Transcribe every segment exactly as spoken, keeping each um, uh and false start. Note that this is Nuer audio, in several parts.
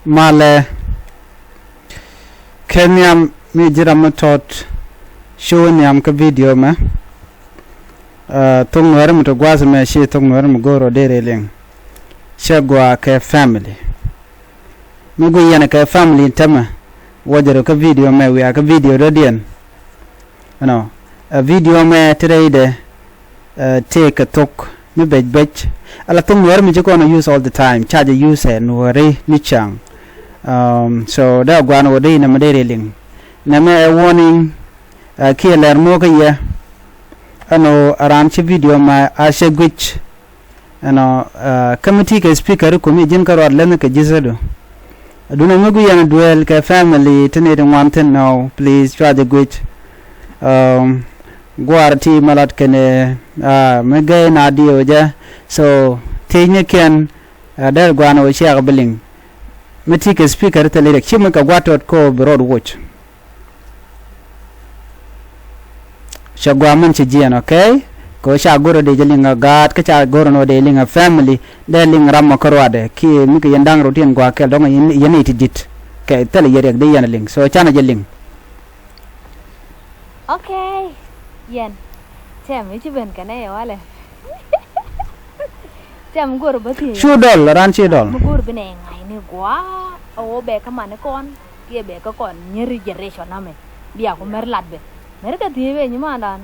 Malɛ kɛ nhiam mi ji̱ ram mi tɔt cu nhiam kä video mɛ. Thok Nuɛri mi ti gua̱a̱th mɛ ci thok Nuɛri mi go̱o̱r ɔ deri liŋ. Cɛ gɔaa kɛ family mi gui yɛn kɛ family tämɛ. Wä jɛ rɔ kä video mɛ wiaa kä video dɔ̱diɛn. Ɛnɔ ɛ video mɛ ti rɛydɛ. Tëëkɛ thok mi bec bec ala thok Nuɛri mi ci kɔn use all the time, ca jɛ use ɛ Nuɛri ni ca̱ŋ. So dee guan wä dee inɛ mi dee ri liŋ nɛ mɛ ɛ warning. Kiɛ lɛr mo̱o̱kä yɛ ɛnɔ a raan ci video mɛ a cɛ guic. Ɛnɔ kä mi ti kɛ speaker kum i̱ ji̱n kä ruat lɛnh kɛ ji̱thädu. Dunɛ mi gui yɛn duel kɛ family ti ni ti ŋuan thin nɔ, please cua jɛ guic. Guar ti ma lat kɛnɛ mi gɛy na diw jɛ. So thiecnikiɛn dɛr guan wä ciak bi liŋ. Mi ti kɛ speaker thil irek ci mi kɛ gua̱t tɔt ko bi rot woc. Cɛ gua̱a̱ mɛn cɛ jiɛn, okay? Kɛ ɣöö ca go̱r ɔ dee jɛ liŋ a gaat kä ca go̱r ɔ dee liŋ a family. Dee liŋ ram mɔ kä ruadɛ kiɛ mi kɛ yɛn da̱ŋ rot yɛn gua̱a̱ kɛl dɔ̱ŋ yɛn i̱ ti di̱t. Kɛ thilɛ yɛ riɛk dee yɛn a liŋ, so canɛ jɛ liŋ. Okay. Yɛn tɛm i̱ ci ben kɛnɛ yɛ walɛ. Tɛm go̱r bä thiec. Cu dɔl ran ci dɔl. Mi go̱r bi nɛ ŋa̱cni gua̱a̱ a wä bɛ kä mani kɔn. Kiɛ bɛ kä kɔn nyeri generation amɛ bia ku mɛr lat bɛ mɛr kɛ thiee bɛ nyimandan.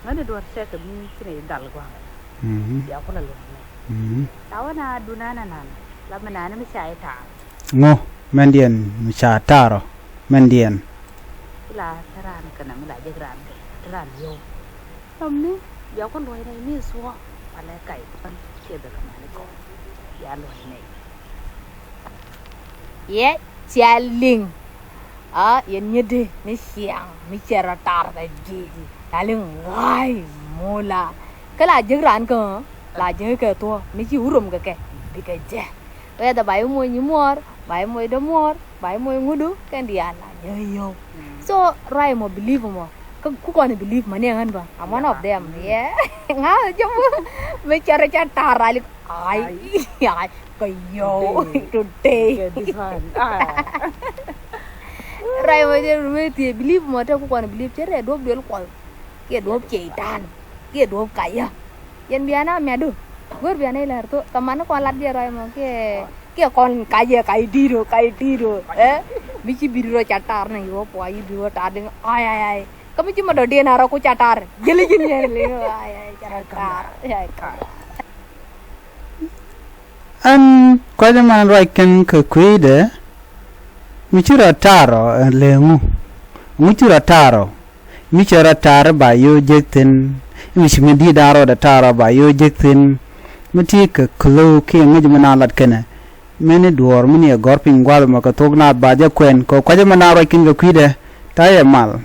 Mɛn i̱ duɔ̱r cɛ kɛ mi ci ni dal gua̱a̱. Bia ku la luɔ̱c mɛ. Ca wä na dun an anan la mi nani mi ca i̱ taar. Ŋu mɛndiɛn mi ca taarɔ mɛndiɛn. Ci la te raan kɛnɛ mi la jek raan kɛ te raan yio̱w. Ram ni bia ku luɔ̱c nɛy mi thuɔ̱k walɛ kac kuan kiɛ bɛ kɛ mani kɔn. Bia luɔ̱c nɛy. Yɛ cia liŋ. A yɛn nyɛ dee ni ciaŋ mi cɛ rɔ tar kɛ ji̱. La liŋ ɣa̱y mola. Kä la jek raan kä la jek kɛ thuɔ̱k mi ci wä rom kɛ kɛ bikɛ jɛ. Whether ba i̱ moc nyi muɔɔr ba i̱ moc dämuɔɔr ba i̱ moc ŋudu kɛn diaal la jek yio̱w. So ruac mɔ believe mɔ. Kä ku kɔn believe mani ɣän bä. I'm one of them. Yeah. Ŋa jɛ mɔ mi cɛ rɔ ca tar rali. Ay, ay, kɛ yio̱w today. Ruac mɔ jɛ mi thiee believe mɔ te ku kɔn believe cɛ rɛ duɔ̱p duel kuɔth. Kiɛ duɔ̱p cɛy-tan kiɛ duɔ̱p kayä. Yɛn bian a miatdu. Go̱r bian a ilär thok kɛ man kɔn lat jɛ ruac mɔ kiɛ kiɛ kɔn kacɛ kac di̱t ɔ kac di̱t ɔ. Ɛ mi ci bi̱t rɔ ca tar ni yio̱w pua̱ yi bi̱t rɔ tar diŋ. Ay ay ay. Kä mi ci ma dɔ̱diɛn a rɔ ku ca tar jeli ji̱n yɛn liŋ. Ay ay ca rɔ tar. Ay tar. Ɛn kuacä man ruac kɛn kɛ kui̱dɛ. Mi ci rɔ taarɔ ɛ leŋu. Ŋu ci rɔ taarɔ. Mi cɛ rɔ taarɔ ba yo̱o̱ jek thi̱n. Mi ci mi di̱i̱t da̱ŋ rɔɔdɛ taarɔ ba yo̱o̱ jek thi̱n. Mi ti kɛ klo̱o̱k kiɛ ŋäc mi na lat kɛnɛ. Mini duɔ̱ɔ̱r mi ni ɛ gɔ̱r piny gua̱a̱th mɔ kɛ thok naath ba jɛ kuɛn kɛ kuacä mi na ruac kɛn kɛ kui̱dɛ. Ta̱yɛ mal.